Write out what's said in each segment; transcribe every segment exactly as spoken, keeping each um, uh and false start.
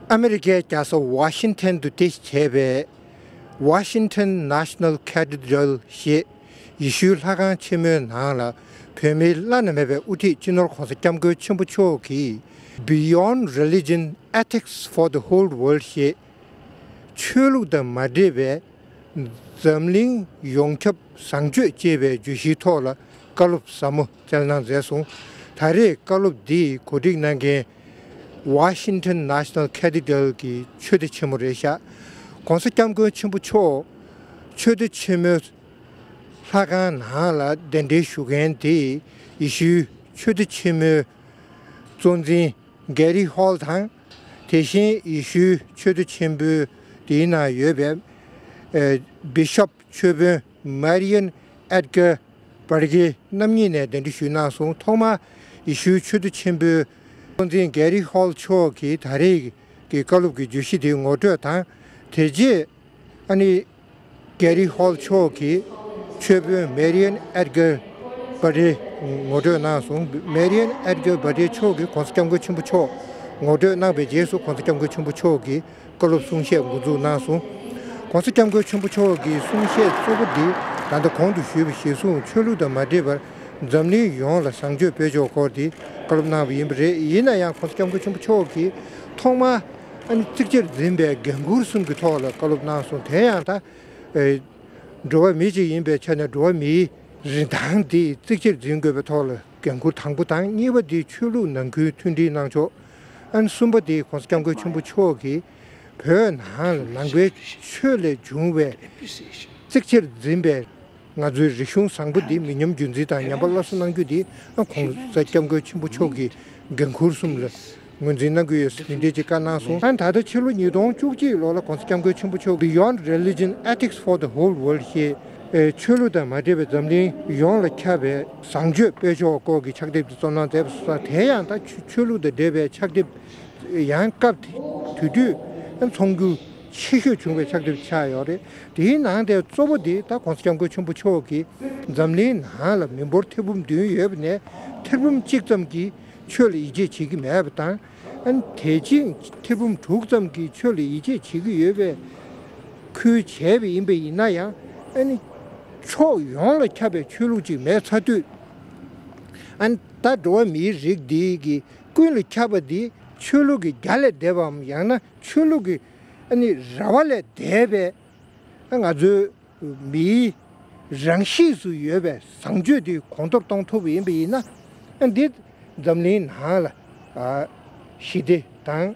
ཨ་མེ་རི་ཀའི་རྒྱལ་ས་ཝ་ཤིང་ཐན་དུ་རྟེན་གཞི་བྱས་པའི་Washington National Cathedral ཞེས་ཡེ་ཤུའི་ལྷ་ཁང་ཆེན་མོའི་ནང་ལ། བོད་མིའི་བླ་ན་མེད་པའི་དབུ་ཁྲིད་སྤྱི་ནོར་༧གོང་ས་༧སྐྱབས་མགོན་ཆེན་པོ་མཆོག་གིས་Beyond Religion, Ethics for the Whole World ཞེས། ཆོས་ལུགས་དང་མ་འདྲེས་པའི་འཛམ་གླིང་ཡོངས་ཁྱབ་བཟང་སྤྱོད་ཅེས་པའི་བརྗོད་གཞིའི་ཐོག་ལ་བཀའ་སློབ་ཟབ་མོ་སྩལ་གནང་མཛད་སོང་། ད་རེས་བཀའ་སློབ་འདི་གོ་སྒྲིག་གནང་མཁན་Washington National Cathedral གྱི་ཆོས་སྡེ་ཆེན་མོ་རེད་ཤག ༧གོང་ས་༧སྐྱབས་མགོན་ཆེན་པོ་མཆོག་ཆོས་སྡེ་ཆེན་མོའི་ལྷ་ཁང་ནང་ལ་གདན་འདྲེན་ཞུ་མཁན་དེ་ཡེ་ཤུའི་ཆོས་སྡེ་ཆེན་མོའི་གཙོ་འཛིན་Gary Hall དང་། དེ་བཞིན་ཡེ་ཤུའི་ཆོས་སྡེ་ཆེན་པོའི་དེའི་ནང་ཡོད་པའི་ཨེ་བི་ཤོབ་ཆོས་དཔོན་Marian Edgar Barge རྣམ་གཉིས་ནས་གདན་འདྲེན་ཞུས་གནང་སོང་། ཐོག་མར་ཡེ་ཤུའི་ཆོས་སྡེ་ཆེན་པོའི་གཙོ་འཛིན་Gary Hall མཆོག་གིས་ད་རེས་ཀྱི་བཀའ་སློབ་ཀྱི་བརྗོད་གཞི་དེ་ངོ་སྤྲོད་དང་། དེ་རྗེས་ཨ་ནི་Gary Hall མཆོག་གིས་ཆོས་དཔོན་Marian Edgar Barge ངོ་སྤྲོད་གནང་སོང་། Marian Edgar Barge མཆོག་གིས་༧གོང་ས་༧སྐྱབས་མགོན་ཆེན་པོ་མཆོག་ངོ་སྤྲོད་གནང་བའི་རྗེས་སུ་༧གོང་ས་༧སྐྱབས་མགོན་ཆེན་པོ་མཆོག་གིས་བཀའ་སློབ་གསུང་བཤད་འགོ་འཛུགས་གནང་སོང་། ༧གོང་ས་༧སྐྱབས་མགོན་ཆེན་པོ་མཆོག་གིས་གསུང་བཤད་གཙོ་བོ་འདི་ད་ལྟ་གོང་དུ་ཞུས་པ་གཞིར་བཟུང་ཆོས་ལུགས་དང་མ་འདྲེས་པར་འཛམ་གླིང་ཡོངས་ལ་བཟང་སྤྱོད་སྤེལ་ཕྱོགས་སྐོར་དེ་བཀའ་སློབ་གནང་བ་ཡིན་པ་རེད། ཡིན་ན་ཡང་༧གོང་ས་༧སྐྱབས་མགོན་ཆེན་པོ་མཆོག་གིས་ཐོག་མར་ཨ་ནི་གཙིགས་ཆེར་འཛིན་པའི་འགན་ཁུར་གསུམ་གྱི་ཐོག་ལ་བཀའ་སློབ་གནང་སོང་། དེ་ཡང་ད་ཨེ་འགྲོ་བ་མི་ཅིག་ཡིན་པའི་ཆ་ནས་འགྲོ་བ་མིའི་རིན་ཐང་དེ་གཙིགས་ཆེར་འཛིན་དགོས་པའི་ཐོག་ལ་འགན་ཁུར་དང་པོ་དང་། གཉིས་པ་དེ་ཆོས་ལུགས་ནང་ཁུལ་མཐུན་སྒྲིལ་གནང་ཕྱོགས། ཨ་ནི་གསུམ་པ་དེ་༧གོང་ས་༧སྐྱབས་མགོན་ཆེན་པོ་མཆོག་གིས་བོད་ནང་ལ་ནང་པའི་ཆོས་ལས་བྱུང་བའི་གཙིགས་ཆེར་འཛིན་པའི་ང་ཚོའི་རིག་གཞུང་བཟང་པོ་འདི་མི་ཉམས་རྒྱུན་འཛིན་དང་ཉམས་པ་སླར་གསོ་གནང་རྒྱུ་འདི་ཨ་༧གོང་ས་༧སྐྱབས་མགོན་ཆེན་པོ་མཆོག་གི་འགན་ཁུར་གསུམ་ལ་ངོས་འཛིན་གནང་གི་ཡོད་ཟེར་དེ་འདྲའི་ཅིག་བཀའ་གནང་སོང་། ཨ་ད་ལྟ་ཕྱི་ལོ་ཉིས་སྟོང་བཅུ་གཅིག་ལོ་ལ་༧གོང་ས་༧སྐྱབས་མགོན་ཆེན་པོ་མཆོག་Beyond Religion, Ethics for the Whole World ཞེས་ཨེ་ཆོས་ལུགས་དང་མ་འདྲེས་པའི་འཛམ་གླིང་ཡོངས་ལ་ཁྱབ་པའི་བཟང་སྤྱོད་སྤེལ་ཕྱོགས་སྐོར་གྱི་ཕྱག་དེབ་དེ་རྩོམ་གནང་མཛད་པ་སོགས། དེ་ཡང་ད་ཆོས་ཆོས་ལུགས་དང་འབྲེལ་བའི་ཕྱག་དེབ་ཡང་སྐབས་དེ་དུས་ཚོགས་རྒྱུ་ཆེ་ཤོས་བྱུང་བའི་ཕྱག་དེབ་ཆགས་ཡོད་རེད། དེའི་ནང་དེ་གཙོ་བོ་དེ་ད་༧གོང་ས་༧སྐྱབས་མགོན་ཆེན་པོ་མཆོག་གིས་འཛམ་གླིང་ནང་ལ་མི་འབོར་ཐེར་འབུམ་བདུན་ཡོད་པ་ནས་ཐེར་འབུམ་གཅིག་ཙམ་གྱིས་ཆོས་ལ་ཡིད་ཆེས་བྱེད་ཀྱི་མེད་པ་དང་། ཨ་ནི་དེ་བཞིན་ཐེར་འབུམ་དྲུག་ཙམ་གྱིས་ཆོས་ལ་ཡིད་ཆེས་བྱེད་ཀྱི་ཡོད་པའི་ཁུལ་བྱས་པ་ཡིན་པ་ཡིན་ན་ཡང་། ཨ་ནི་ཕྱོགས་ཡོངས་ལ་ཁྱབ་པའི་ཆོས་ལུགས་ཅིག་མེད་ཚར་དུས། ཨ་ནི་ད་འགྲོ་བ་མིའི་རིགས་འདི་གི་ཀུན་ལ་ཁྱབ་པ་འདི་ཆོས་ལུགས་ཀྱི་རྒྱ་ལས་འདས་པའམ་ཡང་ན་ཆོས་ལུགས་ཀྱི་ཨ་ནི་ར་བ་ལས་འདས་པའི་ཨ་ང་ཚོའི་མིའི་རང་གཤིས་སུ་ཡོད་པའི་བཟང་སྤྱོད་དེ་གོང་མཐོར་གཏོང་ཐུབ་པ་ཡིན་པ་ཡིན་ན། ཨ་འདི་འཛམ་གླིང་ནང་ལ་ཨ་ཞི་བདེ་དང་།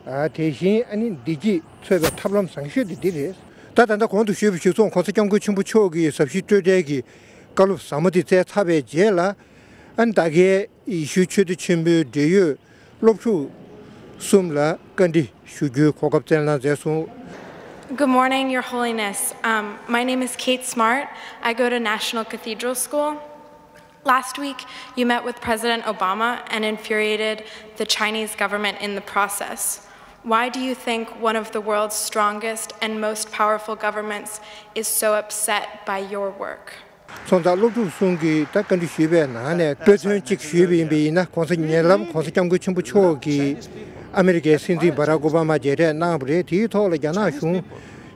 ཨ་དེ་བཞིན་ཨ་ནི་བདེ་སྐྱིད་འཚོལ་བའི་ཐབས་ལམ་བཟང་ཤོས་དེ་འདི་རེད། ད་ད་ལྟ་གོང་དུ་ཞུས་པ་གཞིར་བཟུང་༧གོང་ས་༧སྐྱབས་མགོན་ཆེན་པོ་མཆོག་གིས་ཟབ་ཞི་སྤྲོས་བྲལ་གྱི་བཀའ་སློབ་ཟབ་མོ་དེ་སྩལ་ཚར་བའི་རྗེས་ལ། ཨ་ནི་ད་གའི་ཡེ་ཤུའི་ཆོས་སྡེ་ཆེན་པོའི་འབྲེལ་ཡོད་སློབ་ཕྲུག་གསུམ་ལ་བཀའ་འདྲི་ཞུ་རྒྱུའི་གོ་སྐབས་བསྩལ་གནང་མཛད་སོང་། Good morning, Your Holiness. Um, my name is Kate Smart. I go to National Cathedral School. Last week, you met with President Obama and infuriated the Chinese government in the process. Why do you think one of the world's strongest and most powerful governments is so upset by your work? སོང་ཙང་སློབ་ཕྲུག་གསུམ་གྱིས་ད་བཀའ་འདྲི་ཞུས་པའི་ནང་ནས་དཔེ་མཚོན་གཅིག་ཞུས་པ་ཡིན་པ་ཡིན་ན། གོང་ས་ཉེ་ལམ་༧གོང་ས་༧སྐྱབས་མགོན་ཆེན་པོ་མཆོག་གིས་ཨ་མེ་རི་ཀའི་སྲིད་འཛིན་བྷ་རག་ཨོ་བྷ་མ་མཇལ་འཕྲད་གནང་བ་རེད། དེའི་ཐོག་ལ་རྒྱ་ནག་གཞུང་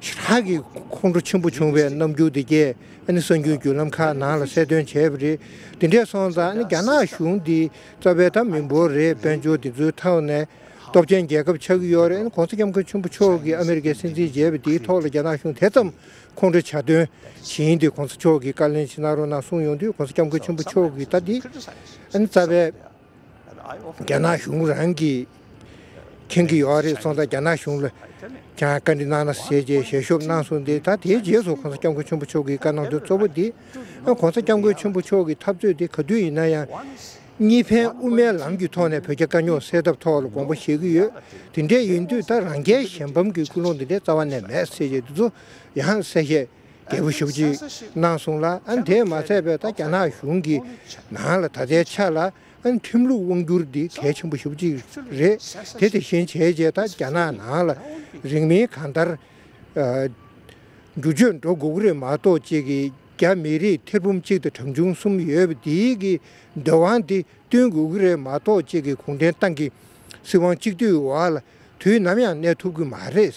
ཞེ་དྲག་གི་ཁོང་ཁྲོ་ཆེན་པོ་བྱུང་བའི་རྣམ་འགྱུར་དེ་གས་ཨ་ནི་གསར་འགྱུར་བརྒྱུད་ལམ་ཁག་ནང་ལ་གསལ་སྟོན་བྱས་པ་རེད། དེ་འདྲས་སོང་ཙང་ཨ་ནི་རྒྱ་ནག་གཞུང་འདི་རྩ་བའི་ད་མི་འབོར་རེད། དཔལ་འབྱོར་དེ་ཚོའི་ཐོག་ནས་སྟོབས་ཆེན་རྒྱལ་ཁབ་ཆགས་ཀྱི་ཡོད་རེད། ཨ་ནི་གོང་ས་སྐྱབས་མགོན་ཆེན་པོ་མཆོག་གིས་ཨ་མེ་རི་ཀའི་སྲིད་འཛིན་མཇལ་བ་དེའི་ཐོག་ལ་རྒྱ་ནག་གཞུང་དེ་ཙམ་ཁོང་ཁྲོ་བྱ་དོན་བྱེད་ཡིན་དུས་གོང་ས་མཆོག་གིས་བཀའ་ལན་ཞིག་གནང་རོགས་གནང་གསུངས་ཡོང་དུས། གོང་ས་སྐྱབས་མགོན་ཆེན་པོ་མཆོག་གིས་ད་འདི་ཨ་ནི་རྩ་བའི་རྒྱ་ནག་གཞུང་རང་གིས་མཁྱེན་གྱི་ཡོད་རེད། སོང་ཙང་རྒྱ་ནག་གཞུང་ལ་ཀྱང་བཀའ་འདྲི་གནང་ན་ཟེར་བྱས་ཞལ་ཤོབ་གནང་སོང་སྟེ། ད་དེའི་རྗེས་སུ་གོང་ས་སྐྱབས་མགོན་ཆེན་པོ་མཆོག་གིས་བཀའ་གནང་དོན་གཙོ་བོ་འདི་ཨ་གོང་ས་སྐྱབས་མགོན་ཆེན་པོ་མཆོག་གི་འཐབ་རྩོད་དེ་ག་དུས་ཡིན་ན་ཡང་གཉིས་ཕན་དབུ་མའི་ལམ་གྱི་ཐོག་ནས་བོད་རྒྱ་དཀའ་རྙོག་སེལ་ཐབས་ཐོག་ལ་དགོངས་པ་བཞེས་ཀྱི་ཡོད། དེ་འདྲས་ཡིན་དུས་ད་རང་རྒྱལ་གཞན་ཕམ་གྱི་ཀུན་སློང་འདི་འདྲས་རྩ་བ་ནས་མེད་ཟེར་བྱས་དེ་ཚོ་ཡང་གསལ་བཤད་རྒྱས་པོ་ཞེ་པོ་ཅིག་གནང་སོང་ལ། ཨ་དེས་མ་ཚད་པའི་ད་རྒྱ་ནག་གཞུང་གི་ནང་ལ་ད་ལྟའི་ཆ་ལ་ཨ་ཁྲིམས་ལུགས་དབང་སྒྱུར་འདི་གལ་ཆེན་པོ་ཞེ་པོ་ཅིག་རེད། དེ་དེ་བཞིན་བྱས་རྗེས་ད་རྒྱ་ནག་ནང་ལ་རིང་མིན་གང་ལྟར་ཨ་བསྒྱུར་བཅོས་འགྲོ་དགོས་ཀྱི་རེད་མ་གཏོགས། ཅིག་གི་རྒྱ་མི་རིགས་ཐེར་འབུམ་གཅིག་དང་གྲངས་ཆུང་གསུམ་ཡོད་པ་འདིའི་གི་འདོད་དབང་འདི་བསྟུན་དགོས་ཀྱི་རེད་མ་གཏོགས། ཅིག་གི་གུང་ཁྲན་ཏང་གི་སྲིད་དབང་གཅིག་སྡུད་འོག་ལ་ དུས་ནམ་ཡང་གནས་ཐུབ་ཀྱི་མ་རེད།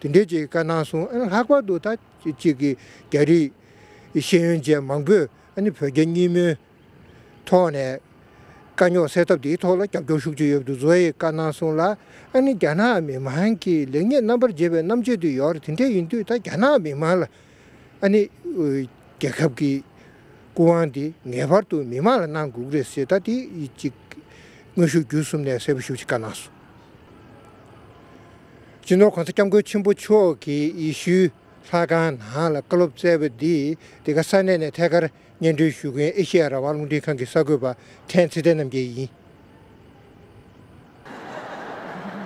དེ་འདྲའི་ཅིག་བཀའ་གནང་སོང་། ཨ་ནི་ལྷག་པར་དུ་ད་ཅིག་གི་རྒྱ་རིགས་ཤེས་ཡོན་ཅན་མང་པོས་ཨ་ནི་བོད་རྒྱ་གཉིས་མོའི་ཐོག་ནས་དཀའ་རྙོག་སེལ་ཐབས་དེའི་ཐོག་ལ་རྒྱབ་སྐྱོར་ཤུགས་ཆེ་ཡོད་པ་དེ་ཚོ་ཡི་བཀའ་གནང་སོང་ལ། ཨ་ནི་རྒྱ་ནག་མི་མང་གི་ལེགས་ཉེས་རྣམ་པར་འབྱེད་པའི་རྣམ་དཔྱོད་དེ་ཡོད་རེད། དེ་འདྲ་ཡིན་དུས་ད་རྒྱ་ནག་མི་མང་ལ་ཨ་ནི་རྒྱལ་ཁབ་ཀྱི་སྐུ་དབང་འདི་ངེས་པར་དུ་མི་མང་ལ་གནང་དགོས་ཀྱི་རེད་ཟེར། ད་དེ་ཅིག་དངོས་ཤུགས་བརྒྱུད་གསུམ་ནས་གསལ་པོ་ཞེ་པོ་ཅིག་བཀའ་གནང་སོང་། སྤྱི་ནོར་༸གོང་ས་༸སྐྱབས་མགོན་ཆེན་པོ་མཆོག་གིས་ཡེ་ཤུའི་ལྷ་ཁང་ནང་ལ་བཀའ་སློབ་སྩལ་བ་འདི་དེ་ག་ས་གནས་ནས་ཐད་ཀར་སྙན་སྒྲོན་ཞུ་མཁན་ཨེ་ཤེ་ཡ་རང་དབང་རླུང་འཕྲིན་ཁང་གི་གསར་འགོད་པ་ཕྲན་ཚེ་བརྟན་རྣམ་རྒྱལ་ཡིན།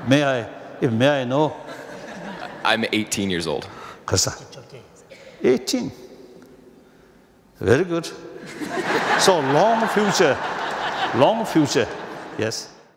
May I, if may I know? I'm eighteen years old. Kasa. eighteen. Very good. So long future. Long future. Yes.